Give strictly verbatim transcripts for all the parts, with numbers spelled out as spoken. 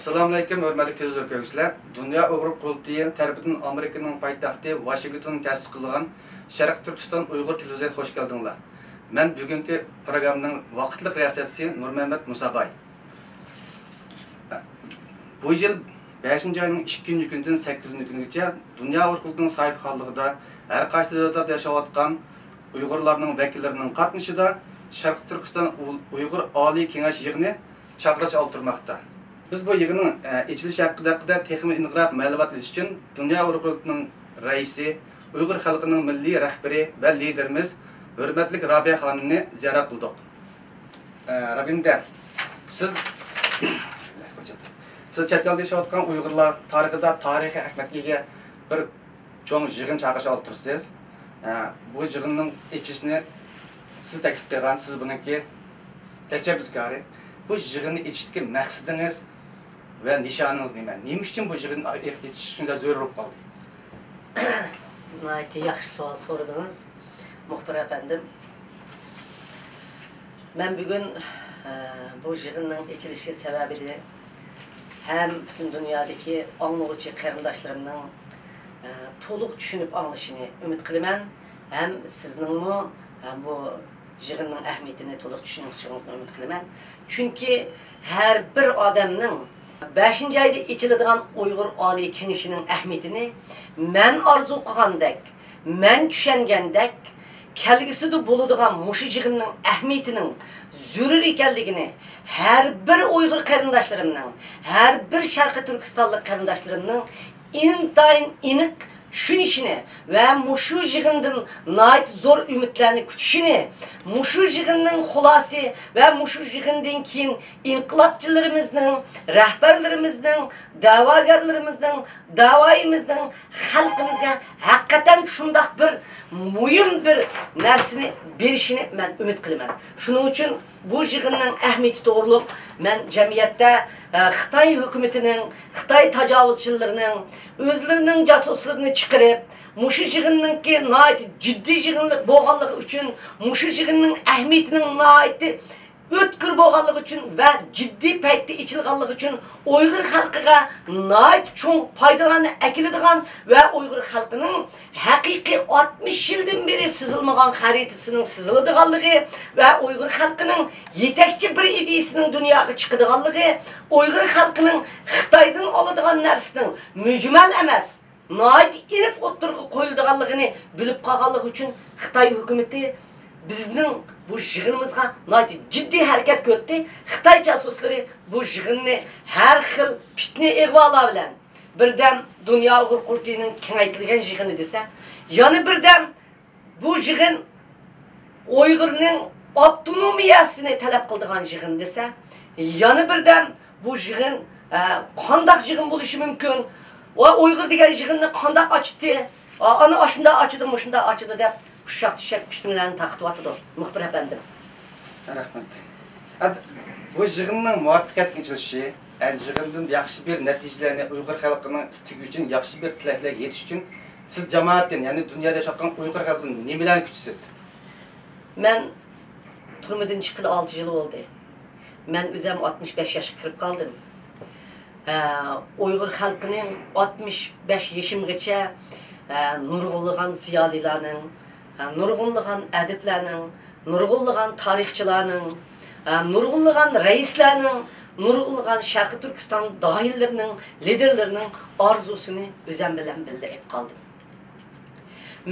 ئەسسالامۇئەلەيكۇم، ھۆرمەتلىك تېلېۋىزور كۆرگۈچىلەر! دۇنيا ئۇيغۇر قۇرۇلتىيى تەرىپىدىن ئامېرىكىنىڭ پايتەختى ۋاشىنگتوندا تەسىس قىلىنغان شەرقىي تۈركىستان ئۇيغۇر تېلېۋىزىيەسىگە خۇش كەلدىڭلار. مەن بۈگۈنكى پروگراممىنىڭ ۋاقىتلىق رىياسەتچىسى نۇرمەمەت مۇساباي. بۇ يىل بەشىنچى ئاينىڭ ئىككىنچى كۈنىدىن سەككىزىنچى كۈنىگىچە دۇنيا ئۇيغۇرلىرىنىڭ ساھىبخانلىقىدا ھەر قايسى دۆلەتلەردە ياشاۋاتقان ئۇيغۇرلارنىڭ ۋەكىللىرىنىڭ قاتنىشىشىدا شەرقىي تۈركىستان ئۇ-، ئۇيغۇر ئالىي كېڭەش يىغىنى چاقىرىقچە ئالدۇرماقتا. بىز بۇ يىغىننىڭ، ئە، ئېچىلىشى ھەققىدە، ھەققىدە تېخىمۇ ئېنىقراق مەلۇمات ئېلىش ئۈچۈن دۇنيا ئۇيغۇر قۇرۇلتىيىنىڭ رەئىسى، ئۇيغۇر خەلقىنىڭ مىللىي رەھبىرى ۋە لىدېرىمىز ھۆرمەتلىك رابىيە خانىمنى زىيارەت قىلدۇق. ئە، رابىيە، سىز، سىز چەت ئەلدە ياشاۋاتقان ئۇيغۇرلار تارىخىدا تارىخىي ئەھمىيەتكە ئىگە بىر چوڭ يىغىن چاقىرىش ئالدى تۇرىسىز. ئە، بۇ يىغىننىڭ ئېچىشىنى سىز تەكلىپ قىلغان، سىز بۇنىڭكى تەشەببۇسكارى. بۇ يىغىننى ئېچىشتىكى مەقسىتىڭىز ۋە نىشانىڭىز نېمە؟ نېمە ئۈچۈن بۇ يىغىن ئېچىش شۇنداق زۆرۈر بولۇپ قالدى؟ ناھايىتى ياخشى سوئال سورىدىڭىز، مۇخبىر ئەپەندىم. مەن بۈگۈن، ئە، بۇ يىغىننىڭ ئېچىلىشى سەۋەبىدە ھەم پۈتۈن دۇنيادىكى ئاڭلىغۇچى قېرىنداشلىرىمنىڭ، ئە، تولۇق چۈشىنىپ ئاڭلىشىنى ئۈمىد قىلىمەن، ھەم سىزنىڭمۇ، ئە، بۇ يىغىننىڭ ئەھمىيىتىنى تولۇق چۈشىنىشىڭىزنى ئۈمىد قىلىمەن. چۈنكى ھەر بىر ئادەمنىڭ بەشىنچى ئايدا ئېچىلىدىغان ئۇيغۇر ئالىي كېڭىشىنىڭ ئەھمىيىتىنى مەن ئارزۇ قىلغاندەك، مەن چۈشەنگەندەك، كەلگۈسىدە بولىدىغان مۇشۇ يىغىننىڭ ئەھمىيىتىنىڭ زۆرۈر ئىكەنلىكىنى ھەر بىر ئۇيغۇر قېرىنداشلىرىمنىڭ، ھەر بىر شەرقىي تۈركىستانلىق قېرىنداشلىرىمنىڭ ئىنتايىن ئېنىق چۈشىنىشىنى ۋە مۇشۇ يىغىندىن ناھايىتى زور ئۈمىدلەرنى كۈتۈشىنى، مۇشۇ يىغىننىڭ خۇلاسى ۋە مۇشۇ يىغىندىن كېيىن ئىنقىلابچىلىرىمىزنىڭ، رەھبەرلىرىمىزنىڭ، دەۋاگەرلىرىمىزنىڭ، داۋايىمىزنىڭ خەلقىمىزگە ھەقىقەتەن شۇنداق بىر مۇھىم بىر نەرسىنى بېرىشىنى مەن ئۈمىد قىلىمەن. شۇنىڭ ئۈچۈن بۇ يىغىننىڭ ئەھمىيىتى توغرۇلۇق مەن جەمئىيەتتە، ئە، خىتاي ھۆكۈمىتىنىڭ، خىتاي تاجاۋۇزچىلىرىنىڭ ئۆزلىرىنىڭ جاسۇسلىرىنى چىقىرىپ، مۇشۇ يىغىننىڭكى ناھايىتى جىددىي يىغىن بولغانلىقى ئۈچۈن، مۇشۇ يىغىننىڭ ئەھمىيىتىنىڭ ناھايىتى ئۆتكۈر بولغانلىقى ئۈچۈن ۋە جىددىي پەيتتە ئېچىلغانلىقى ئۈچۈن ئۇيغۇر خەلقىگە ناھايىتى چوڭ پايدىلارنى ئەكېلىدىغان ۋە ئۇيغۇر خەلقىنىڭ ھەقىقىي ئاتمىش يىلدىن بېرى سىزىلمىغان خەرىتىسىنىڭ سىزىلىدىغانلىقى ۋە ئۇيغۇر خەلقىنىڭ يېتەكچى بىر ئىدىيىسىنىڭ دۇنياغا چىقىدىغانلىقى، ئۇيغۇر خەلقىنىڭ خىتايدىن ئالىدىغان نەرسىنىڭ مۈجمەل ئەمەس، ناھايىتى ئېنىق ئوتتۇرىغا قويۇلىدىغانلىقىنى بىلىپ قالغانلىقى ئۈچۈن خىتاي ھۆكۈمىتى بىزنىڭ بۇ يىغىنىمىزغا ناھايىتى جىددىي ھەرىكەت كۆرۈپتى. خىتاي جاسۇسلىرى بۇ يىغىننى ھەر خىل پىتنە ئىغۋالار بىلەن، بىردەم دۇنيا ئۇيغۇر قۇرۇلتىيىنىڭ كېڭەيتىلگەن يىغىنى دېسە، يەنە بىردەم بۇ يىغىن ئۇيغۇرنىڭ ئاپتونومىيەسىنى تەلەپ قىلىدىغان يىغىن دېسە، يەنە بىردەم بۇ يىغىن، ئە، قانداق يىغىن بولۇشى مۇمكىن؟ ۋە ئۇيغۇر دېگەن يىغىننى قانداق ئاچتى؟ ئا-، ئانا ئاشۇنداق ئاچىدۇ، مۇشۇنداق ئاچىدۇ دەپ ئۇششاق-چۈششەك پىتنىلەرنى تارقىتىۋاتىدۇ، مۇخبىر ئەپەندىم. رەھمەت. ئەد-، بۇ يىغىننىڭ مۇۋەپپەقىيەتلىك ئېچىلىشى، ئەد-، يىغىندىن ياخشى بىر نەتىجىلەرنى ئۇيغۇر خەلقىنىڭ ئىستىكى ئۈچۈن، ياخشى بىر تىلەكلەرگە يېتىش ئۈچۈن سىز جامائەتتىن، يەنى دۇنيادا ياشاۋاتقان ئۇيغۇر خەلقىدىن نېمىلەرنى كۈتىسىز؟ مەن تۈرمىدىن چىققىلى ئالتە يىل بولدى. مەن ئۆزۈم ئاتمىش بەش ياشقا كىرىپ قالدىم. ئە، ئۇيغۇر خەلقىنىڭ ئاتمىش بەش يېشىمغىچە، ئە، نۇرغۇنلىغان زىيالىيلارنىڭ، ئە، نۇرغۇنلىغان ئەدىبلەرنىڭ، نۇرغۇنلىغان تارىخچىلارنىڭ، ئە، نۇرغۇنلىغان رەئىسلەرنىڭ، نۇرغۇنلىغان شەرقىي تۈركىستان داھىيلىرىنىڭ، لىدېرلىرىنىڭ ئارزۇسىنى ئۆزۈم بىلەن بىللە ئېلىپ قالدىم.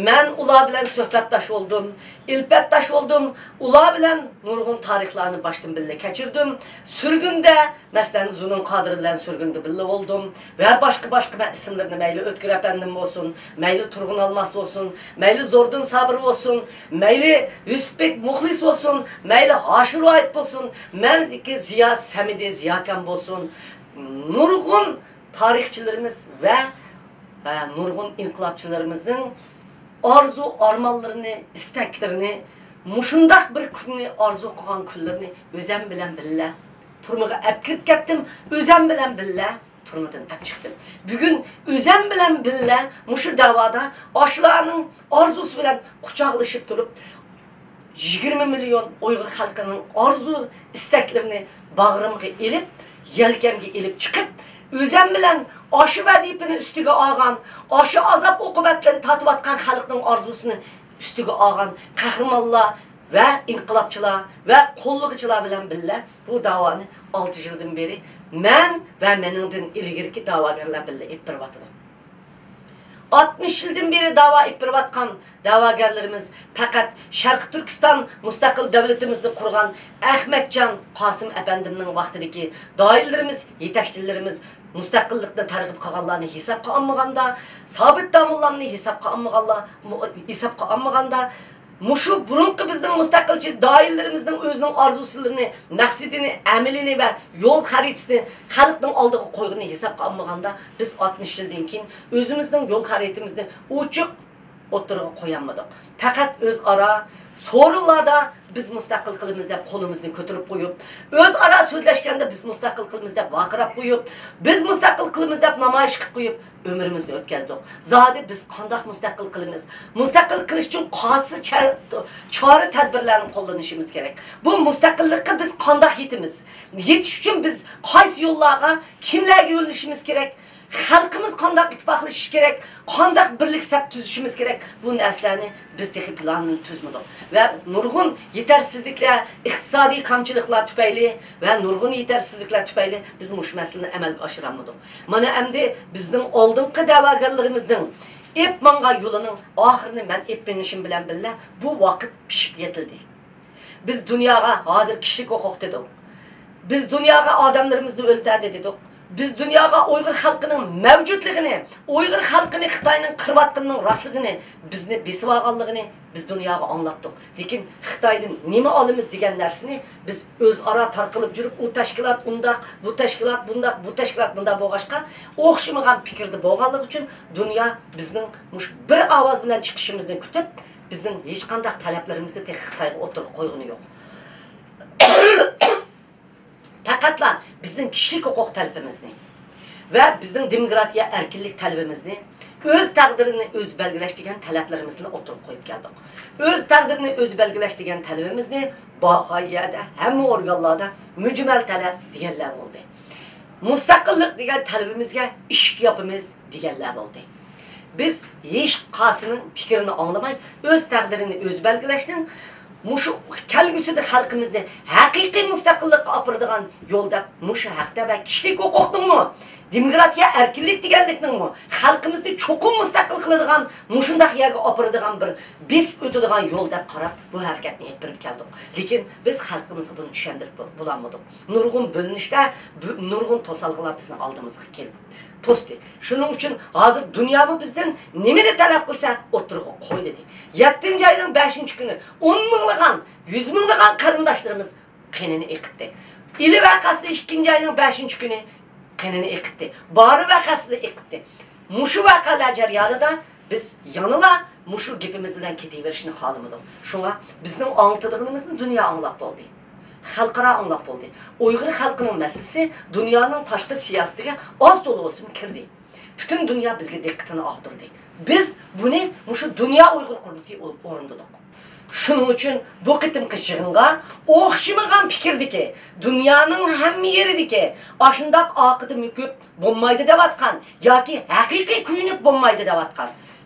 مەن ئۇلار بىلەن سۆھبەتداش بولدۇم، ئىلپەتداش بولدۇم، ئۇلار بىلەن نۇرغۇن تارىخلارنى باشتىن بىللە كەچۈردۈم. سۈرگۈندە، مەسىلەن، زۇنۇن قادىر بىلەن سۈرگۈندە بىللە بولدۇم ۋە باشقا، باشقا، مەن ئىسىملىرىنى، مەيلى ئۆتكۈر ئەپەندىم بولسۇن، مەيلى تۇرغۇن ئالماس بولسۇن، مەيلى زوردۇن سابىر بولسۇن، مەيلى يۈسۈپبېك مۇخلىس بولسۇن، مەيلى ھاشىر ۋاھىت بولسۇن، مەيلى زىيا سەمىدى زىياكان بولسۇن، نۇرغۇن تارىخچىلىرىمىز ۋە، ئە، نۇرغۇن ئىنقىلابچىلىرىمىزنىڭ ئارزۇ-ئارمانلىرىنى، ئىستەكلىرىنى، مۇشۇنداق بىر كۈننى ئارزۇ قىلغان كۈنلىرىنى ئۆزۈم بىلەن بىللە تۈرمىگە ئەپ كىرىپ كەتتىم، ئۆزۈم بىلەن بىللە تۈرمىدىن ئەپ چىقتىم. بۈگۈن ئۆزۈم بىلەن بىللە مۇشۇ دەۋادا ئاشۇلارنىڭ ئارزۇسى بىلەن قۇچاقلىشىپ تۇرۇپ، يىگىرمە مىليون ئۇيغۇر خەلقىنىڭ ئارزۇ ئىستەكلىرىنى باغرىمغا ئېلىپ، يەلكەمگە ئېلىپ چىقىپ، ئۆزەم بىلەن ئاشۇ ۋەزىپىنى ئۈستىگە ئالغان، ئاشۇ ئازاب-ئوقۇبەتلەرنى تارتىۋاتقان خەلقنىڭ ئارزۇسىنى ئۈستىگە ئالغان قەھرىمانلار ۋە ئىنقىلابچىلار ۋە قوللىغۇچىلار بىلەن بىللە بۇ داۋانى ئالتە يىلدىن بېرى مەن ۋە مېنىڭدىن ئىلگىرىكى داۋاگەرلەر بىللە ئېلىپ بېرىۋاتىدۇ. ئاتمىش يىلدىن بېرى داۋا ئېلىپ بېرىۋاتقان دەۋاگەرلىرىمىز پەقەت شەرقىي تۈركىستان مۇستەقىل دۆلىتىمىزنى قۇرغان ئەخمەتجان قاسىم ئەپەندىمنىڭ ۋاقتىدىكى دائىرىلىرىمىز، يېتەكچىلىرىمىز مۇستەقىللىقنى تەرغىب قىلغانلارنى ھېسابقا ئالمىغاندا، سابىت داموللامنى ھېسابقا ئالمىغانلار، ھېسابقا ئالمىغاندا، مۇشۇ بۇرۇنقى بىزنىڭ مۇستەقىلچى دائىرىلىرىمىزنىڭ ئۆزىنىڭ ئارزۇسىلىرىنى، مەقسىتىنى، ئەمىلىنى ۋە يول خەرىتىسىنى خەلقنىڭ ئالدىغا قويغىنىنى ھېسابقا ئالمىغاندا، بىز ئاتمىش يىلدىن كېيىن ئۆزىمىزنىڭ يول خەرىتىمىزنى ئوچۇق ئوتتۇرىغا قويالمىدۇق. پەقەت ئۆزئارا سورۇنلاردا بىز مۇستەقىل قىلىمىز دەپ قولىمىزنى كۆتۈرۈپ قويۇپ، ئۆزئارا سۆزلەشكەندە بىز مۇستەقىل قىلىمىز دەپ ۋارقىراپ قويۇپ، بىز مۇستەقىل قىلىمىز دەپ نامايىش قىلىپ قويۇپ، ئۆمرىمىزنى ئۆتكەزدۇق. زادى بىز قانداق مۇستەقىل قىلىمىز؟ مۇستەقىل قىلىش ئۈچۈن قايسى چە-، چارە-تەدبىرلەرنى قوللىنىشىمىز كېرەك؟ بۇ مۇستەقىللىققا بىز قانداق يېتىمىز؟ يېتىش ئۈچۈن بىز قايسى يوللارغا، كىملەرگە يۆنىلىشىمىز كېرەك؟ خەلقىمىز قانداق ئىتتىپاقلىشىشى كېرەك؟ قانداق بىرلىك سەپ تۈزۈشىمىز كېرەك؟ بۇ نەرسىلەرنى بىز تېخى پىلانىنى تۈزمىدۇق. ۋە نۇرغۇن يېتەرسىزلىكلەر، ئىقتىسادىي كامچىلىقلار تۈپەيلى ۋە نۇرغۇن يېتەرسىزلىكلەر تۈپەيلى بىز مۇشۇ مەسىلىنى ئەمەلگە ئاشۇرالمىدۇق. مانا ئەمدى بىزنىڭ ئالدىنقى دەۋاگەرلىرىمىزنىڭ ئېپ ماڭغان يولىنىڭ ئاخىرىنى مەن ئېپ مېڭىشىم بىلەن بىللە، بۇ ۋاقىت پىشىپ يېتىلدى. بىز دۇنياغا ھازىر كىشىلىك ھوقۇق دېدۇق. بىز دۇنياغا ئادەملىرىمىزنى ئۆلتۈردى دېدۇق. بىز دۇنياغا ئۇيغۇر خەلقىنىڭ مەۋجۇتلۇقىنى، ئۇيغۇر خەلقىنى خىتاينىڭ قىرىۋاتقىنىنىڭ راستلىقىنى، بىزنى بېسىۋالغانلىقىنى بىز دۇنياغا ئاڭلاتتۇق. لېكىن خىتايدىن نېمە ئالىمىز دېگەن نەرسىنى بىز ئۆزئارا تارقىلىپ يۈرۈپ، ئۇ تەشكىلات ئۇنداق، بۇ تەشكىلات بۇنداق، بۇ تەشكىلات بۇنداق بولغاچقا، ئوخشىمىغان پىكىردە بولغانلىقى ئۈچۈن دۇنيا بىزنىڭ مۇشۇ بىر ئاۋاز بىلەن چىقىشىمىزنى كۈتۈپ، بىزنىڭ ھېچقانداق تەلەپلىرىمىزنى تېخى خىتايغا ئوتتۇرىغا قويغىنى يوق. پەقەتلا بىزنىڭ كىشىلىك ھوقۇق تەلىپىمىزنى ۋە بىزنىڭ دېموكراتىيە، ئەركىنلىك تەلىپىمىزنى، ئۆز تەقدىرىنى ئۆزى بەلگىلەش دېگەن تەلەپلىرىمىزنى ئوتتۇرىغا قويۇپ كەلدۇق. ئۆز تەقدىرىنى ئۆزى بەلگىلەش دېگەن تەلىپىمىزنى بارغان يەردە، ھەممە ئورگانلاردا مۈجمەل تەلەپ دېگەنلەر بولدى. مۇستەقىللىق دېگەن تەلىپىمىزگە ئىشىك ياپىمىز دېگەنلەر بولدى. بىز ھېچقايسىنىڭ پىكرىنى ئاڭلىماي، ئۆز تەقدىرىنى ئۆزى بەلگىلەشنىڭ، مۇشۇ كەلگۈسىدە خەلقىمىزنى ھەقىقىي مۇستەقىللىققا ئاپىرىدىغان يول دەپ، مۇشۇ ھەقتە ۋە كىشىلىك ھوقۇقنىڭمۇ، دېموكراتىيە، ئەركىنلىك دېگەنلىكنىڭمۇ خەلقىمىزنى چوقۇم مۇستەقىل قىلىدىغان مۇشۇنداق يەرگە ئاپىرىدىغان بىر بېسىپ ئۆتىدىغان يول دەپ قاراپ، بۇ ھەرىكەتنى ئېلىپ بېرىپ كەلدۇق. لېكىن بىز خەلقىمىزغا بۇنى چۈشەندۈرۈپ بو-، بولالمىدۇق. نۇرغۇن بۆلۈنۈشلەر، بۇ، نۇرغۇن توسالغۇلار بىزنىڭ ئالدىمىزغا كېلىپ توستى. شۇنىڭ ئۈچۈن ھازىر دۇنيامۇ بىزدىن نېمىنى تەلەپ قىلسا، ئوتتۇرىغا قوي دېدى. يەتتىنچى ئاينىڭ بەشىنچى كۈنى ئون مىڭلىغان، يۈز مىڭلىغان قېرىنداشلىرىمىز قېنىنى ئېقىتتى. ئىلى ۋەقەسىدە ئىككىنچى ئاينىڭ بەشىنچى كۈنى قېنىنى ئېقىتتى. بارى ۋەقەسىدە ئېقىتتى. مۇشۇ ۋەقەلەر جەريانىدا بىز يەنىلا مۇشۇ گېپىمىز بىلەن كېتىۋېرىشنى خالىمىدۇق. شۇڭا بىزنىڭ ئاڭلىتىدىغىنىمىزنى دۇنيا ئاڭلاپ بولدى. خەلقئارا ئاڭلاپ بولدى. ئۇيغۇر خەلقىنىڭ مەسىلىسى دۇنيانىڭ تاشقى سىياسىتىگە ئاز تولا بولسىمۇ كىردى. پۈتۈن دۇنيا بىزگە دىققىتىنى ئاغدۇردى. بىز بۇنى مۇشۇ دۇنيا ئۇيغۇر قۇرۇلتىيى ئورۇندىدۇق. شۇنىڭ ئۈچۈن بۇ قېتىمقى يىغىنغا ئوخشىمىغان پىكىردىكى، دۇنيانىڭ ھەممە يېرىدىكى ئاشۇنداق ئارقىدا مۆكۈپ بولمايدۇ دەۋاتقان ياكى ھەقىقىي كۆيۈنۈپ بولمايدۇ دەۋاتقان،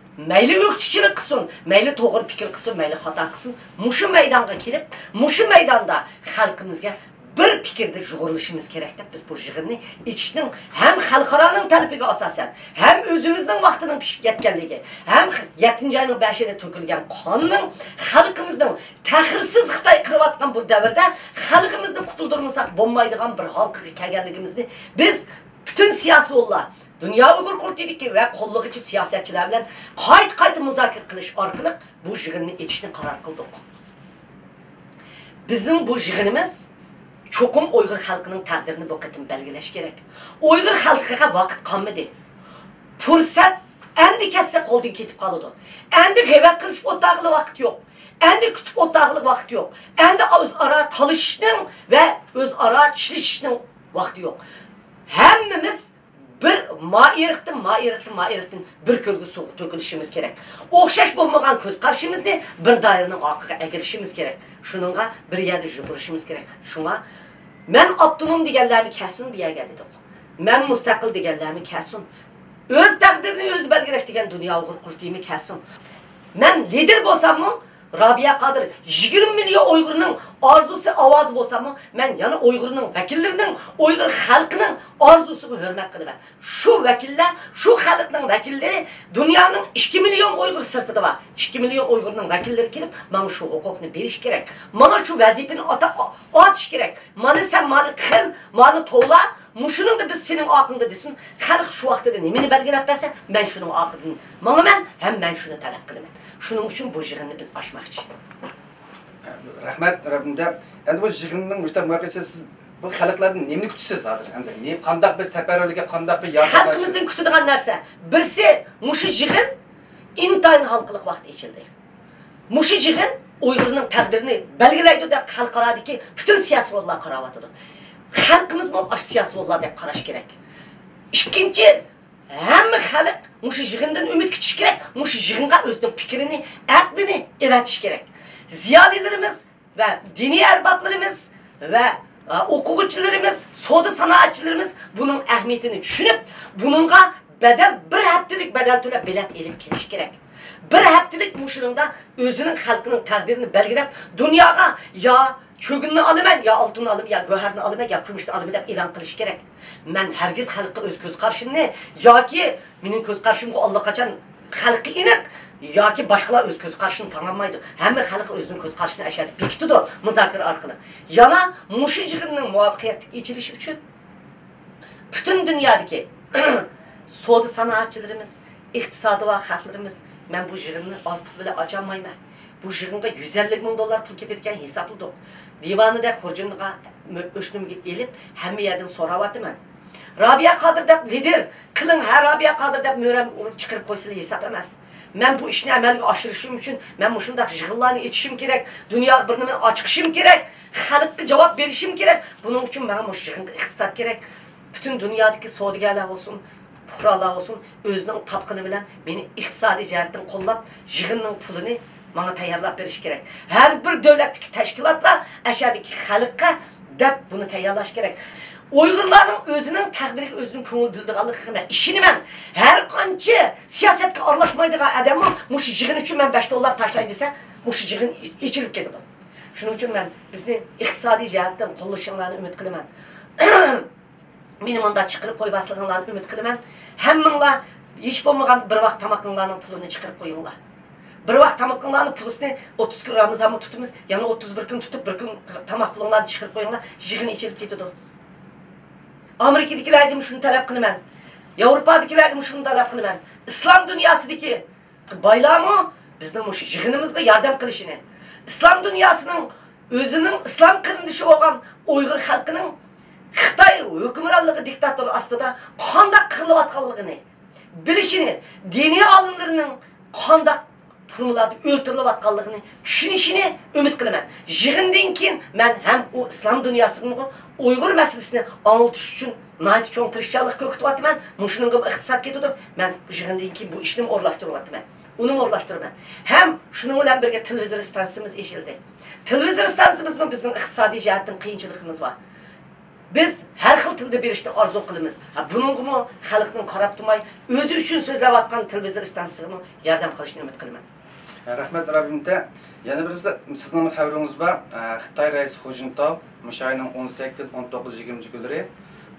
مەيلى ئۆكتىچىلىك قىلسۇن، مەيلى توغرا پىكىر قىلسۇن، مەيلى خاتا قىلسۇن، مۇشۇ مەيدانغا كېلىپ، مۇشۇ مەيداندا خەلقىمىزگە بىر پىكىردە يۇغۇرۇلۇشىمىز كېرەك دەپ، بىز بۇ يىغىننى ئېچىشنىڭ ھەم خەلقئارانىڭ تەلىپىگە ئاساسەن، ھەم ئۆزىمىزنىڭ ۋاقتىنىڭ پىشىپ يەتكەنلىكى، ھەم يەتتىنچى ئاينىڭ بەشىدە تۆكۈلگەن قاننىڭ خەلقىمىزنىڭ تەخىرسىز خىتاي قىرىۋاتقان بۇ دەۋردە خەلقىمىزنى قۇتۇلدۇرمىساق بولمايدىغان بىر ھالقىغا كەلگەنلىكىمىزنى بىز پۈتۈن سىياسىيونلار، دۇنيا ئۇيغۇر قۇرۇلتىيىدىكى ۋە قوللىغۇچى سىياسەتچىلەر بىلەن قايتا-قايتا مۇزاكىرە قىلىش ئارقىلىق بۇ يىغىننى ئېچىشنى قارار قىلدۇق. بىزنىڭ بۇ يىغىنىمىز چوقۇم ئۇيغۇر خەلقىنىڭ تەقدىرىنى بۇ قېتىم بەلگىلەش كېرەك. ئۇيغۇر خەلقىگە ۋاقىت قالمىدى. پۇرسەت ئەمدى كەتسە قولدىن كېتىپ قالىدۇ. ئەمدى غەيۋەت قىلىشىپ ئولتۇرغىلى ۋاقىت يوق. ئەمدى كۈتۈپ ئولتۇرغىلى ۋاقىت يوق. ئەمدى ئۆزئارا تالىشىشنىڭ ۋە ئۆزئارا چېلىشىشنىڭ ۋاقتى يوق. ھەممىمىز بىر ما ئېرىقتىن، ما ئېرىقتىن، ما ئېرىقتىن بىر كۆلگە سۇغا تۆكۈلۈشىمىز كېرەك. ئوخشاش بولمىغان كۆز قارىشىمىزنى بىر دائىرىنىڭ ئارقىغا ئەكېلىشىمىز كېرەك. شۇنىڭغا بىر يەردە يۇغۇرۇشىمىز كېرەك. شۇڭا مەن ئاپتونوم دېگەنلەرنى كەلسۇن بۇ يەرگە دېدۇق. مەن مۇستەقىل دېگەنلەرمۇ كەلسۇن. ئۆز تەقدىرىنى ئۆزى بەلگىلەش دېگەن دۇنيا ئۇيغۇر قۇرۇلتىيىمۇ كەلسۇن. مەن لىدېر بولساممۇ، رابىيە قادىر يىگىرمە مىليون ئۇيغۇرنىڭ ئارزۇسى، ئاۋازى بولساممۇ، مەن يەنە ئۇيغۇرنىڭ ۋەكىللىرىنىڭ، ئۇيغۇر خەلقىنىڭ ئارزۇسىغا ھۆرمەت قىلىمەن. شۇ ۋەكىللەر، شۇ خەلقنىڭ ۋەكىللىرى دۇنيانىڭ ئىككى مىليون ئۇيغۇر سىرتىدا بار ئىككى مىليون ئۇيغۇرنىڭ ۋەكىللىرى كېلىپ، ماڭا شۇ ھوقۇقنى بېرىش كېرەك. ماڭا شۇ ۋەزىپىنى ئاتا-، ئاتىش كېرەك. مانا سەن مانا قىل، مانا توۋلا، مۇشۇنىڭدا بىز سېنىڭ ئارقىڭدا دېسۇن، خەلق شۇ ۋاقتىدا نېمىنى بەلگىلەپ بەرسە، مەن شۇنىڭ ئارقىدىن ماڭىمەن ھەم مەن شۇنى تەلەپ قىلىمەن. شۇنىڭ ئۈچۈن بۇ يىغىننى بىز ئاچماقچى. رەھمەت، رەبىمدە. ئەمدى بۇ يىغىننىڭ مۇشۇنداق مۇۋەپپەقىيەتسىز، بۇ خەلقلەردىن نېمىنى كۈتىسىز ھازىر؟ ئەمدى نېمە، قانداق بىر سەپەرۋەرلىككە، قانداق بىر ياردەم؟ خەلقىمىزدىن كۈتىدىغان نەرسە، بىرسى، مۇشۇ يىغىن ئىنتايىن ھالقىلىق ۋاقىت ئېچىلدى. مۇشۇ يىغىن ئۇيغۇرنىڭ تەقدىرىنى بەلگىلەيدۇ دەپ خەلقئارادىكى پۈتۈن سىياسىيونلار قاراۋاتىدۇ. خەلقىمىزمۇ ئاشۇ سىياسىيونلاردەك قاراش كېرەك. ئىككىنچى، ھەممە خەلق مۇشۇ يىغىندىن ئۈمىد كۈتۈش كېرەك، مۇشۇ يىغىنغا ئۆزىنىڭ پىكرىنى، ئەقلىنى ئېۋەتىش كېرەك. زىيالىيلىرىمىز ۋە دىنىي ئەربابلىرىمىز ۋە، ئا، ئوقۇغۇچىلىرىمىز، سودا سانائەتچىلىرىمىز بۇنىڭ ئەھمىيىتىنى چۈشىنىپ، بۇنىڭغا بەدەل، بىر ھەپتىلىك بەدەل تۆلەپ بېلەت ئېلىپ كېلىشى كېرەك. بىر ھەپتىلىك مۇشۇنىڭدا ئۆزىنىڭ خەلقىنىڭ تەقدىرىنى بەلگىلەپ، دۇنياغا يا چۆگۈننى ئالىمەن، يا ئالتۇننى ئالىمەن، يا گۆھەرنى ئالىمەن، يا كۈمۈشنى ئالىمەن دەپ ئېلان قىلىشى كېرەك. مەن ھەرگىز خەلققە ئۆز كۆز قارىشىمنى ياكى مېنىڭ كۆز قارىشىمغا ئاللىقاچان خەلققە ئېنىق ياكى باشقىلار ئۆز كۆز قارىشىنى تاڭالمايدۇ. ھەممە خەلق ئۆزىنىڭ كۆز قارىشىنى ئەشەدە بېكىتىدۇ مۇزاكىرە ئارقىلىق. يەنە مۇشۇ يىغىننىڭ مۇۋەپپەقىيەتلىك ئېچىلىشى ئۈچۈن پۈتۈن دۇنيادىكى سودا سانائەتچىلىرىمىز، ئىقتىسادى بار خەقلىرىمىز، مەن بۇ يىغىننى ئاز پۇل بىلەن ئاچالمايمەن. بۇ يىغىنغا يۈز ئەللىك مىڭ دوللار پۇل كېتىدىكەن ھېسابلىدۇق. دىۋانىدەك خۇرجۇنغا مۆ-، ئۆشنىمىگە ئېلىپ، ھەممە يەردىن سوراۋاتىمەن. رابىيە قادىر دەپ لىدېر قىلىڭ، ھە، رابىيە قادىر دەپ مۈرەمگە ئۇرۇپ چىقىرىپ قويسىلا ھېساب ئەمەس. مەن بۇ ئىشنى ئەمەلگە ئاشۇرۇشۇم ئۈچۈن، مەن مۇشۇنداق يىغىنلارنى ئېچىشىم كېرەك، دۇنياغا بىر نېمىنى ئاچىقىشىم كېرەك، خەلققە جاۋاب بېرىشىم كېرەك. بۇنىڭ ئۈچۈن ماڭا مۇشۇ يىغىنغا ئىقتىساد كېرەك. پۈتۈن دۇنيادىكى سودىگەرلەر بولسۇن، پۇقرالار بولسۇن، ئۆزىنىڭ تاپقىنى بىلەن مېنى ئىقتىسادىي جەھەتتىن قوللاپ، يىغىننىڭ پۇلىنى ماڭا تەييارلاپ بېرىشى كېرەك. ھەر بىر دۆلەتتىكى تەشكىلاتلار ئەشەدىكى خەلققە دەپ بۇنى تەييارلاشى كېرەك. ئۇيغۇرلارنىڭ ئۆزىنىڭ تەقدىرىگە ئۆزىدىن كۆڭۈل بۆلىدىغانلىقىغا مەن ئىشىنىمەن. ھەر قانچە سىياسەتكە ئارىلاشمايدىغان ئادەممۇ مۇشۇ يىغىن ئۈچۈن مەن بەش دوللار تاشلاي دېسە، مۇشۇ يىغىن ئېچىلىپ كېتىدۇ. شۇنىڭ ئۈچۈن مەن بىزنى ئىقتىسادىي جەھەتتىن قوللىشىڭلارنى ئۈمىد قىلىمەن. مېنى مۇنداق چىقىرىپ قويماسلىقىڭلارنى ئۈمىد قىلىمەن. ھەممىڭلار ھېچ بولمىغان بىر ۋاق تامىقىڭلارنىڭ پۇلىنى چىقىرىپ قويۇڭلار. بىر ۋاق تامىقىڭلارنىڭ پۇلىسىنى ئوتتۇز كۈن رامىزانمۇ تۇتىمىز، يەنە ئوتتۇز بىر كۈن تۇتۇپ، بىر كۈن تاماق پۇلۇڭلارنى چىقىرىپ قويۇڭلار، يىغىن ئېچىلىپ كېتىدۇ. ئامېرىكىدىكىلەرگىمۇ شۇنى تەلەپ قىلىمەن. ياۋروپادىكىلەرگىمۇ شۇنى تەلەپ قىلىمەن. ئىسلام دۇنياسىدىكى بايلارمۇ بىزنىڭ مۇشۇ يىغىنىمىزغا ياردەم قىلىشىنى، ئىسلام دۇنياسىنىڭ ئۆزىنىڭ ئىسلام قېرىندىشى بولغان ئۇيغۇر خەلقىنىڭ خىتاي ھۆكۈمرانلىقى، دىكتاتور ئاستىدا قانداق قىرىلىۋاتقانلىقىنى بىلىشىنى، دىنىي ئالىملىرىنىڭ قانداق تۈرمىلەردە ئۆلتۈرۈلۈۋاتقانلىقىنى چۈشىنىشىنى ئۈمىد قىلىمەن. يىغىندىن كېيىن مەن ھەم ئۇ ئىسلام دۇنياسىغىمۇ ئۇيغۇر مەسىلىسىنى ئاڭلىتىش ئۈچۈن ناھايىتى چوڭ تىرىشچانلىق كۆرسىتىۋاتىمەن. مۇشۇنىڭغىمۇ ئىقتىساد كېتىدۇ. مەن يىغىندىن كېيىن بۇ ئىشنىمۇ ئورۇنلاشتۇرۇۋاتىمەن. ئۇنىمۇ ئورۇنلاشتۇرىمەن. ھەم شۇنىڭ بىلەن بىرگە تېلېۋىزور ئىستانسىمىز ئېچىلدى. تېلېۋىزور ئىستانسىمىزمۇ بىزنىڭ ئىقتىسادىي جەھەتتىن قىيىنچىلىقىمىز بار. بىز ھەر خىل تىلدا بېرىشنى ئارزۇ قىلىمىز. ھە، بۇنىڭغىمۇ خەلقنىڭ قاراپ تۇرماي، ئۆزى ئۈچۈن سۆزلەۋاتقان تېلېۋىزور ئىستانسىسىغىمۇ ياردەم قىلىشنى ئۈمىد قىلىمەن. رەھمەت، رابىمتە. يەنە بىر بىز-، سىزنىڭ خەۋىرىڭىز بار. ئە، خىتاي رەئىسى خۇ جىنتاۋ مۇشۇ ئاينىڭ ئون سەككىز، ئون توققۇز، يىگىرمە كۈنلىرى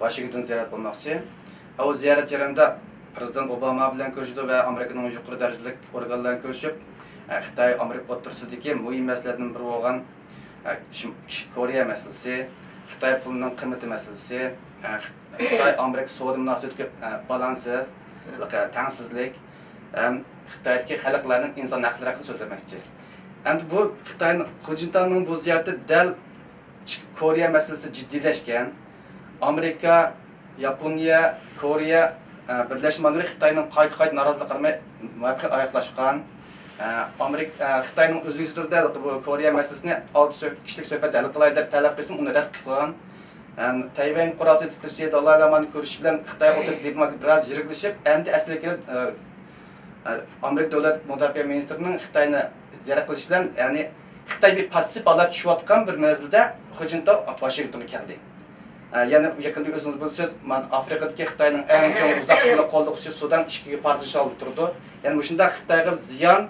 ۋاشىنگتون زىيارەت قىلماقچى. ئە، ئۇ زىيارەت جەريانىدا پىرېزىدېنت ئوباما بىلەن كۆرۈشىدۇ ۋە ئامېرىكىنىڭ يۇقىرى دەرىجىلىك ئورگانلىرى بىلەن كۆرۈشۈپ، ئە، خىتاي ئامېرىكا ئوتتۇرىسىدىكى مۇھىم مەسىلىلەردىن بىرى بولغان، ئە، شىم-، شىم-، كورېيە مەسىلىسى، خىتاي پۇلىنىڭ قىممىتى مەسىلىسى، ئە، خىتاي ئامېرىكا سودا مۇناسىۋىتىدىكى، ئە، بالانسسىزلىق، تەڭسىزلىك، ھەم خىتايدىكى خەلقلەرنىڭ ئىنسان ھەقلىرى ھەققىدە سۆزلىمەكچى. ئەمدى بۇ خىتاينىڭ، خۇ جىنتاۋنىڭ بۇ زىيارىتى دەل كورېيە مەسىلىسى جىددىيلەشكەن، ئامېرىكا، ياپونىيە، كورېيە، ئە، بىرلەشمە مۇنىرى خىتاينىڭ قايتا-قايتا نارازىلىق قىلماي مۇۋەپپەقىيەتلىك ئاياغلاشقان. ئە، ئامېرىكا، ئە، خىتاينىڭ ئۆزى يۈزىدۇر دەل بۇ كورېيە مەسىلىسىنى ئالتە سۆھ-، كىشىلىك سۆھبەتتە ھەل قىلاي دەپ تەلەپ قىلسىمۇ، ئۇنى رەت قىلغان. ئەم، تەيۋەن قورالسىز يېتەكچىسى دالاي لامانى كۆرۈشۈش بىلەن خىتاي ئوتتۇرىدا دىپلوماتىك بىراز يىرىكلىشىپ، ئەمدى ئەسلىگە كېلىپ، ئە، ئە، ئامېرىكا دۆلەت مۇداپىئە مىنىستىرىنىڭ خىتاينى زىيارەت قىلىشى بىلەن، يەنى خىتاي بىر پاسسىپ ھالەتكە چۈشۈۋاتقان بىر مەزگىلدە خۇ جىنتاۋ ۋاشىنگتونغا كەلدى. ئە، يەنە يېقىندا ئۆزىڭىز بىلىسىز، مانا ئافرىقىدىكى خىتاينىڭ ئەڭ چوڭ ئۇزاق يىللىق قوللىغۇچىسى سۇدان ئىككىگە پارچىلىشىپ تۇرىدۇ. يەنە مۇشۇنداق خىتايغا زىيان،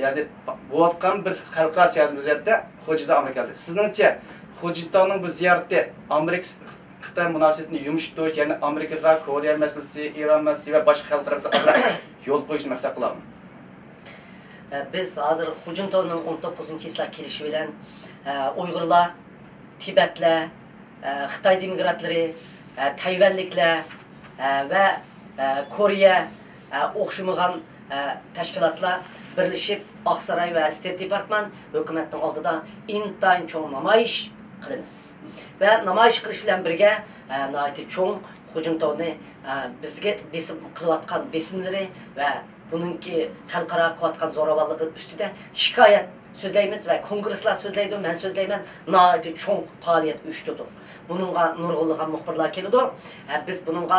يەنى بولۇۋاتقان بىر خەلقئارا سىياسىي ۋەزىيەتتە خۇجىنتاۋ ئامېرىكا كەلدى. سىزنىڭچە، خۇجىنتاۋنىڭ بۇ زىيارىتى ئامېرىكا خىتاي مۇناسىۋىتىنى يۇمشىتىش، يەنى ئامېرىكىغا كورېيە مەسىلىسى، ئىران مەسىلىسى ۋە باشقا خەلقئارا مەسىلىلەرگە يول قويۇشنى مەقسەت قىلامدۇ؟ بىز ھازىر خۇجىنتاۋنىڭ ئون توققۇزىنچى چىسلا كېلىشى بىلەن ئۇيغۇرلار، تىبەتلەر، خىتاي دېموكراتلىرى، تەيۋەنلىكلەر ۋە كورېيە ئوخشىمىغان تەشكىلاتلار بىرلىشىپ، ئاقساراي ۋە ستېيت دېپارتمان ھۆكۈمەتنىڭ ئالدىدا ئىنتايىن چوڭ نامايىش قىلىمىز. ۋە نامايىش قىلىش بىلەن بىرگە، ناھايىتى چوڭ خۇجىنتاۋنى بىزگە بېسىم قىلىۋاتقان بېسىملىرى ۋە بۇنىڭكى خەلقئارا قىلىۋاتقان زوراۋانلىقى ئۈستىدە شىكايەت سۆزلەيمىز ۋە كونگرېسلار سۆزلەيدۇ، مەن سۆزلەيمەن، ناھايىتى چوڭ پائالىيەت ئۇيۇشتۇردۇق. بۇنىڭغا نۇرغۇنلىغان مۇخبىرلار كېلىدۇ. ھە، بىز بۇنىڭغا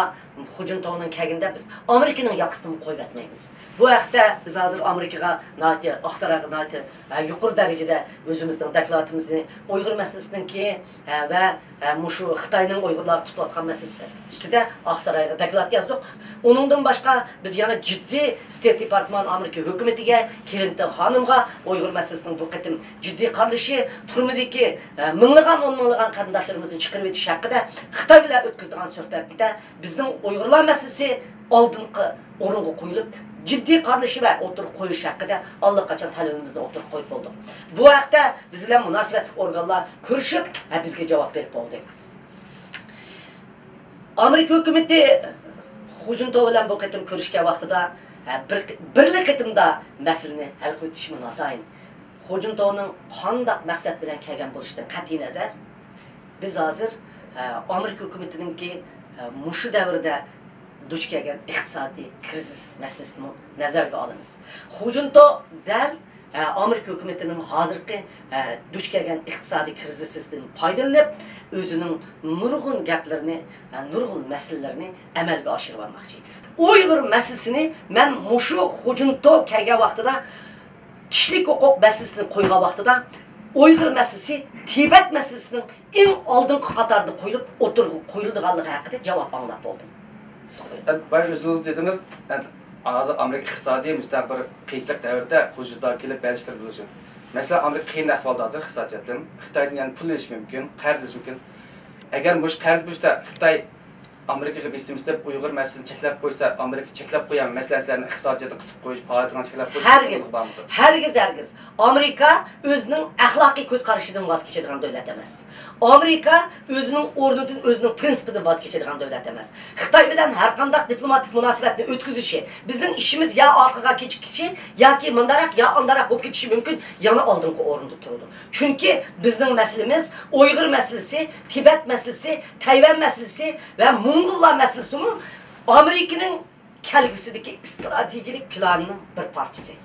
خۇجىنتاۋنىڭ كەلگىنىدە بىز ئامېرىكىنىڭ ياقىسىدىنمۇ قويۇۋەتمەيمىز. بۇ ھەقتە بىز ھازىر ئامېرىكىغا ناھايىتى، ئاقسارايغا ناھايىتى، ھە، يۇقىرى دەرىجىدە ئۆزىمىزنىڭ دوكلاتىمىزنى ئۇيغۇر مەسىلىسىنىڭكى، ھە، ۋە ھە، مۇشۇ خىتاينىڭ ئۇيغۇرلارغا تۇتۇۋاتقان مەسىلىسى ئۈستىدە ئاقسارايغا دوكلات يازدۇق. ئۇنىڭدىن باشقا، بىز يەنە جىددىي ستېيت دېپارتمان ئامېرىكا ھۆكۈمىتىگە، كلىنتون خانىمغا ئۇيغۇر مەسىلىسىنىڭ بۇ قېتىم جىددىي قارىلىشى، تۈرمىدىكى، ئە، مىڭلىغان، ئون مىڭلىغان قېرىنداشلىرىمىزنى چىقىرىۋېتىش ھەققىدە خىتاي بىلەن ئۆتكۈزىدىغان سۆھبەتتە بىزنىڭ ئۇيغۇرلار مەسىلىسى ئالدىنقى ئورۇنغا قويۇلۇپ، جىددىي قارىلىشى ۋە ئوتتۇرىغا قويۇش ھەققىدە ئاللىقاچان تەلىپىمىزنى ئوتتۇرىغا قويۇپ بولدۇق. بۇ ھەقتە بىز بىلەن مۇناسىۋەتلىك ئورگانلار كۆرۈشۈپ، ھە، بىزگە جاۋاب بېرىپ بولدى. ئامېرىكا ھۆكۈمىتى خۇجىنتاۋ بىلەن بۇ قېتىم كۆرۈشكەن ۋاقتىدا، ھە، بىر، بىرلا قېتىمدا مەسىلىنى ھەل قىلىۋېتىشىمۇ ناتايىن. خۇجىنتاۋنىڭ قانداق مەقسەت بىلەن كەلگەن بولۇشىدىن قەتئىينەزەر، بىز ھازىر، ئە، ئامېرىكا ھۆكۈمىتىنىڭكى، ئە، مۇشۇ دەۋردە دۇچ كەلگەن ئىقتىسادىي كىرىزىس مەسىلىسىنىمۇ نەزەرگە ئالىمىز. خۇجىنتاۋ دەل، ئە، ئامېرىكا ھۆكۈمىتىنىڭ ھازىرقى، ئە، دۇچ كەلگەن ئىقتىسادىي كىرىزىسىدىن پايدىلىنىپ، ئۆزىنىڭ نۇرغۇن گەپلىرىنى، ئە، نۇرغۇن مەسىلىلىرىنى ئەمەلگە ئاشۇرۇۋالماقچى. ئۇيغۇر مەسىلىسىنى مەن مۇشۇ خۇجىنتاۋ كەلگەن ۋاقتىدا، كىشىلىك ھوقۇق مەسىلىسىنى قويغان ۋاقتىدا، ئۇيغۇر مەسىلىسى تىبەت مەسىلىسىنىڭ ئەڭ ئالدىنقى قاتاردا قويۇلۇپ، ئوتتۇرىغا قويۇلىدىغانلىقى ھەققىدە جاۋاب ئاڭلاپ بولدۇم. بايا ئۆزىڭىز دېدىڭىز، ھازىر ئامېرىكا ئىقتىسادىي مۇشۇنداق بىر قىيىنچىلىق دەۋرىدە خۇجىنتاۋغا كېلىپ بەزى ئىشلار بولۇشى. مەسىلەن، ئامېرىكا قىيىن ئەھۋالدا ھازىر ئىقتىسادىي جەھەتتىن. خىتايدىن يەنە پۇل ئېلىشى مۇمكىن، قەرز ئېلىشى مۇمكىن. ئەگەر مۇشۇ قەرز بۆلۈشتە خىتاي ئامېرىكىغا بېسىم ئىشلەپ ئۇيغۇر مەسىلىسىنى چەكلەپ قويسا، ئامېرىكا چەكلەپ قويامدۇ؟ مەسىلەن، سىلەرنىڭ ئىقتىسادىيەتنى قىسىپ قويۇش، پائالىيىتىڭلارنى چەكلەپ قويۇش. ھەرگىز، ھەرگىز، ھەرگىز. ئامېرىكا ئۆزىنىڭ ئەخلاقىي كۆز قارىشىدىن ۋاز كېچىدىغان دۆلەت ئەمەس. ئامېرىكا ئۆزىنىڭ ئورنىدىن، ئۆزىنىڭ پرىنسىپىدىن ۋاز كېچىدىغان دۆلەت ئەمەس. خىتاي بىلەن ھەرقانداق دىپلوماتىك مۇناسىۋەتنى ئۆتكۈزۈشى، بىزنىڭ ئىشىمىز يا ئارقىغا كېچىكىشى، ياكى مۇنداقراق، يا ئانداقراق بولۇپ كېتىشى مۇمكىن، يەنە ئالدىنقى ئورۇندا تۇرىدۇ. چۈنكى بىزنىڭ مەسىلىمىز، ئۇيغۇر مەسىلىسى، تىبەت مەسىلىسى، تەيۋەن مەسىلىسى ۋە موڭغۇللار مەسىلىسىمۇ ئامېرىكىنىڭ كەلگۈسىدىكى ئىستراتېگىيىلىك پىلانىنىڭ بىر پارچىسى.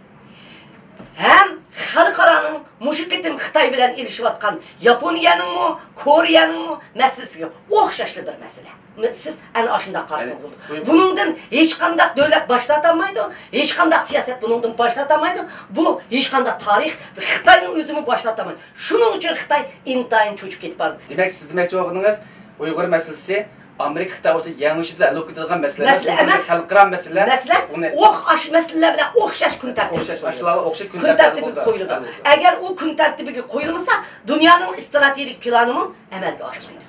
ھەم خەلقئارانىڭ مۇشۇ قېتىم خىتاي بىلەن ئېلىشىۋاتقان ياپونىيەنىڭمۇ، كورېيەنىڭمۇ مەسىلىسىگە ئوخشاشلا بىر مەسىلە. سىز ئەنە ئاشۇنداق قارىسىڭىز بولىدۇ. بۇنىڭدىن ھېچقانداق دۆلەت باش تارتالمايدۇ، ھېچقانداق سىياسەت بۇنىڭدىن باش تارتالمايدۇ. بۇ ھېچقانداق تارىخ، خىتاينىڭ ئۆزىمۇ باش تارتالمايدۇ. شۇنىڭ ئۈچۈن خىتاي ئىنتايىن چۆچۈپ كېتىپ بارىدۇ. دېمەك، سىز دېمەكچى بولغىنىڭىز، ئۇيغۇر مەسىلىسى ئامېرىكا خىتاي ئوتتۇرىسىدا يەڭ ئۇچىدا ھەل بولۇپ كېتىدىغان مەسىلە ئەمەس. مەسىلە ئەمەس. خەلقئارا مەسىلە. مەسىلە، ئۇنى ئوخ-، ئاشۇ مەسىلىلەر بىلەن ئوخشاش كۈن تەرتىپىگە ئوخشاش، قويۇلىدۇ. ئاشۇلارغا ئوخشاش كۈن كۈن تەرتىپىگە قويۇلىدۇ. قويۇلىدۇ. ئەگەر ئۇ كۈن تەرتىپىگە قويۇلمىسا، دۇنيانىڭ ئىستراتېگىيىلىك پىلانىمۇ ئەمەلگە ئاشمايدۇ.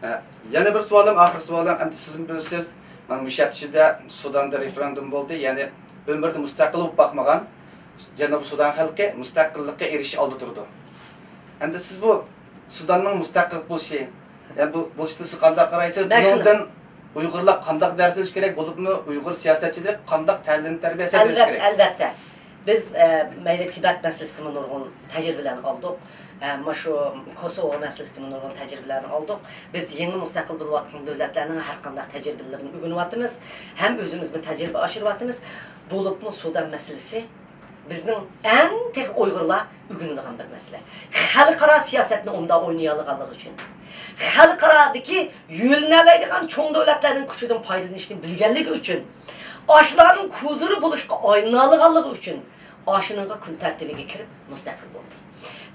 ھە، يەنە بىر سوئالىم، ئاخىرقى سوئالىم، ئەمدى سىزمۇ بىلىسىز، مانا مۇشۇ ھەپتە ئىچىدە سۇداندا رېفېرېندۇم بولدى، يەنى ئۆمرىدە مۇستەقىل بولۇپ باقمىغان جەنۇبىي سۇدان خەلقى مۇستەقىللىققا ئېرىشىش ئالدىدا تۇرىدۇ. ئەمدى سىز بۇ سۇداننىڭ مۇستەقىل بولۇشى، يەنى بۇ بولۇشىدىن سىز قانداق قارايسىز؟ مەن شۇنى بۇنىڭدىن ئۇيغۇرلار قانداق دەرس ئېلىشى كېرەك، بولۇپمۇ ئۇيغۇر سىياسەتچىلىرى قانداق تەلىم تەربىيە ئەلۋەت، ئەلۋەتتە. بىز، ئە، مەيلى تىبەت مەسىلىسىدىمۇ نۇرغۇن تەجرىبىلەرنى ئالدۇق، ئە، مانا شۇ كوسوۋو مەسىلىسىدىمۇ نۇرغۇن تەجرىبىلەرنى ئالدۇق. بىز يېڭى مۇستەقىل بولۇۋاتقان دۆلەتلەرنىڭ ھەر قانداق تەجرىبىلىرىنى ئۆگىنىۋاتىمىز، ھەم ئۆزىمىزمۇ تەجرىبە ئاشۇرۇۋاتىمىز. بولۇپمۇ سۇدان مەسىلىسى بىزنىڭ ئەڭ تېخى ئۇيغۇرلار ئۆگىنىدىغان بىر مەسىلە. خەلقئارا سىياسەتنى ئوبدان ئوينىيالىغانلىقى ئۈچۈن، خەلقئارادىكى يۆلىنەلەيدىغان چوڭ دۆلەتلەرنىڭ كۈچىدىن پايدىلىنىشنى بىلگەنلىكى ئۈچۈن، ئاشۇلارنىڭ كوزىرى بولۇشقا ئايلىنالىغانلىقى ئۈچۈن، ئاشۇنىڭغا كۈن تەرتىبىگە كىرىپ مۇستەقىل بولدى.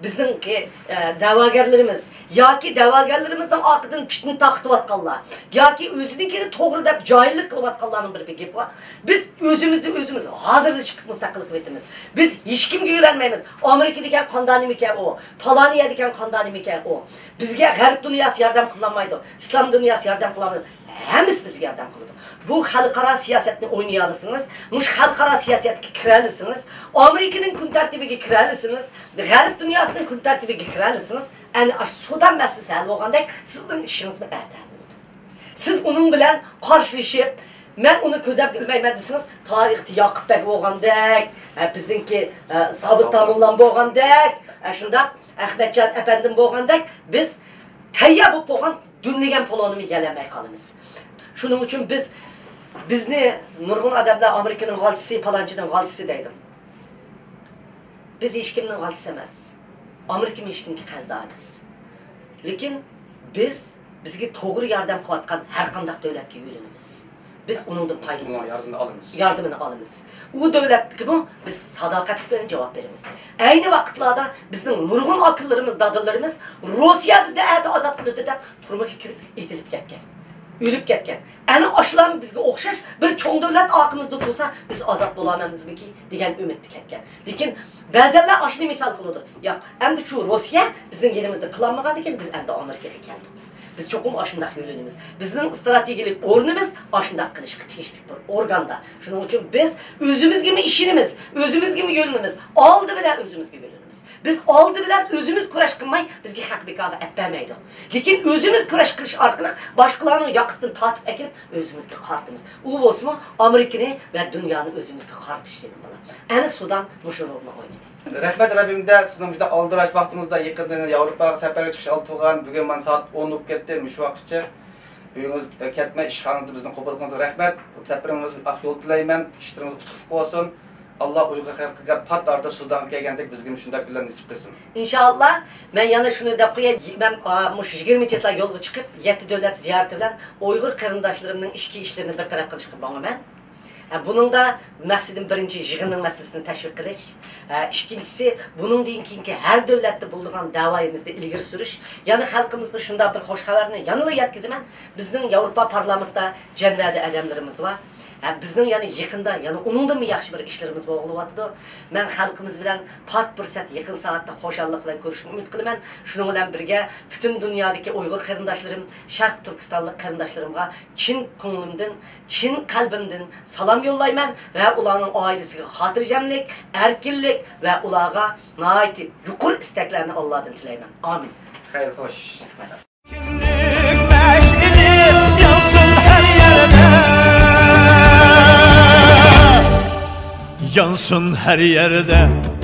بىزنىڭكى، ئە، دەۋاگەرلىرىمىز ياكى دەۋاگەرلىرىمىزنىڭ ئارقىدىن پىتنە تارقىتىۋاتقانلار ياكى ئۆزىنىڭكىنى توغرا دەپ جاھىللىق قىلىۋاتقانلارنىڭ بىر، بىر گېپى بار. بىز ئۆزىمىزنى ئۆزىمىز ھازىرلا چىقىپ مۇستەقىل قىلىۋېتىمىز. بىز ھېچكىمگە يۆلەنمەيمىز. ئامېرىكىدىكەن قانداق نېمىكەن ئۇ، پالانى يەردىكەن قانداق نېمىكەن ئۇ. بىزگە غەرب دۇنياسى ياردەم قىلالمايدۇ، ئىسلام دۇنياسى ياردەم قىلالمايدۇ. ھەممىسى بىزگە ياردەم قىلىدۇ. بۇ خەلقئارا سىياسەتنى ئوينىيالىسىڭىز، مۇشۇ خەلقئارا سىياسەتكە كىرەلىسىڭىز، ئامېرىكىنىڭ كۈن تەرتىبىگە كىرەلىسىڭىز، غەرب دۇنياسىنىڭ كۈن تەرتىبىگە كىرەلىسىڭىز، ئەنە ئاشۇ سۇدان مەسىلىسى ھەل بولغاندەك، سىزنىڭ ئىشىڭىزمۇ ئەتە ھەل بولىدۇ. سىز ئۇنىڭ بىلەن قارشىلىشىپ، مەن ئۇنى كۆزەپ بىلمەيمەن دېسىڭىز، تارىختا ياقۇپ بەگ بولغاندەك، ھە، بىزنىڭكى، ھە، سابىت داموللام بولغاندەك، ھە، شۇنداق ئەخمەتجان ئەپەندىم بولغاندەك، بىز تەييار بولۇپ بولغان دۈملىگەن پولونىمۇ يېيەلمەي قالىمىز. شۇنىڭ ئۈچۈن بىز، بىزنى نۇرغۇن ئادەملەر ئامېرىكىنىڭ غالچىسى، پالانچىنىڭ غالچىسى دەيدۇ. بىز ھېچكىمنىڭ غالچىسى ئەمەس. ئامېرىكىمۇ ھېچكىمگە قەرزدار ئەمەس. لېكىن بىز، بىزگە توغرا ياردەم قىلىۋاتقان ھەر قانداق دۆلەتكە يۆلىنىمىز. بىز ئۇنىڭدىن پايدىلىنىمىز. ياردىمىنى ئالىمىز. ياردىمىنى ئالىمىز. ئۇ دۆلەتكىمۇ بىز ساداقەتلىك بىلەن جاۋاب بېرىمىز. ئەينى ۋاقىتلاردا بىزنىڭ نۇرغۇن ئاكىلىرىمىز، دادىلىرىمىز روسىيە بىزنى ئەتە ئازاد قىلىدۇ دەپ تۈرمىگە كىرىپ ئېتىلىپ كەتكەن. ئۆلۈپ كەتكەن. ئەنە ئاشۇلارمۇ بىزگە ئوخشاش بىر چوڭ دۆلەت ئارقىمىزدا تۇرسا، بىز ئازاد بولالمامىزمىكى دېگەن ئۈمىدتە كەتكەن. لېكىن بەزەنلەر ئاشۇنى مىسال قىلىدۇ. ياق، ئەمدى شۇ روسىيە بىزنىڭ يېنىمىزدا قىلالمىغاندىكىن بىز ئەمدى ئامېرىكىغا كەلدۇق. بىز چوقۇم ئاشۇنداق يۆلىنىمىز. بىزنىڭ ئىستراتېگىيەلىك ئورنىمىز ئاشۇنداق قىلىشقا تېگىشلىك بىر ئورگاندا. شۇنىڭ ئۈچۈن بىز ئۆزىمىزگىمۇ ئىشىنىمىز، ئۆزىمىزگىمۇ يۆلىنىمىز. ئالدى بىلەن ئۆزىمىزگە يۆلىنىمىز. بىز ئالدى بىلەن ئۆزىمىز كۈرەش قىلماي، بىزگە خەق بىكارغا ئەپ بەرمەيدۇ. لېكىن ئۆزىمىز كۈرەش قىلىش ئارقىلىق باشقىلارنىڭ ياقىسىدىن تارتىپ ئەكېلىپ ئۆزىمىزگە قارىتىمىز. ئۇ بولسىمۇ ئامېرىكىنى ۋە دۇنيانى ئۆزىمىزگە قارىتىش، جېنىم بالام. ئەنە سۇدان مۇشۇ رولنى ئوينىدى. رەھمەت، رەبىمدە سىزنىڭ مۇشۇنداق ئالدىراش ۋاقتىڭىزدا يېقىندىن ياۋروپاغا سەپەرگە چىقىش ئالدى تۇرغان، بۈگۈن مانا سائەت ئون بولۇپ كەتتى، مۇشۇ ۋاقىتقىچە ئۆيىڭىزگە كەتمەي ئىشخانىدا بىزنى قوبۇل قىلغىنىڭىزغا رەھمەت. سەپىرىڭىز ئاق يول تىلەيمەن، ئىشلىرىڭىز ئۇتۇقلۇق بولسۇن. ئاللا ئۇيغۇر خەلقىگە پات ئارىدا سۇدانغا كەلگەندەك بىزگىمۇ شۇنداق كۈنلەر نېسىپ قىلسۇن. ئىنشائاللا. مەن يەنە شۇنى دەپ قوياي، مەن، ئا، مۇشۇ يىگىرمىنچى چىسلا يولغا چىقىپ، يەتتە دۆلەت زىيارىتى بىلەن ئۇيغۇر قېرىنداشلىرىمنىڭ ئىچكى ئىشلىرىنى بىر تەرەپ قىلىشقا ماڭىمەن. ھە، بۇنىڭدا مەقسىتىم بىرىنچى يىغىننىڭ مەسىلىسىنى تەشۋىق قىلىش. ھە، ئىككىنچىسى، بۇنىڭدىن كېيىنكى ھەر دۆلەتتە بولىدىغان دەۋايىمىزنى ئىلگىرى سۈرۈش. يەنە خەلقىمىزغا شۇنداق بىر خۇش خەۋەرنى يەنىلا يەتكۈزىمەن. بىزنىڭ ياۋروپا پارلامېنتتا جەنۋەدە ئادەملىرىمىز بار. ھە، بىزنىڭ يەنە يېقىندا، يەنە ئۇنىڭدىنمۇ ياخشى بىر ئىشلىرىمىز بولغىلى بولۇۋاتىدۇ. مەن خەلقىمىز بىلەن پات پۇرسەت، يېقىن سائەتتە خۇشاللىق بىلەن كۆرۈشكە ئۈمىد قىلىمەن. شۇنىڭ بىلەن بىرگە، پۈتۈن دۇنيادىكى ئۇيغۇر قېرىنداشلىرىم، شەرقىي تۈركىستانلىق قېرىنداشلىرىمغا چىن كۆڭلۈمدىن، چىن قەلبىمدىن سالام يوللايمەن ۋە ئۇلارنىڭ ئائىلىسىگە خاتىرجەملىك، ئەركىنلىك ۋە ئۇلارغا ناھايىتى يۇقىرى ئىستەكلەرنى ئاللادىن تىلەيمەن. ئامىن. خەير، خوش. كىملىك مەشئىلى يانسۇن ھەر يەردە. يانسۇن ھەر يەردە.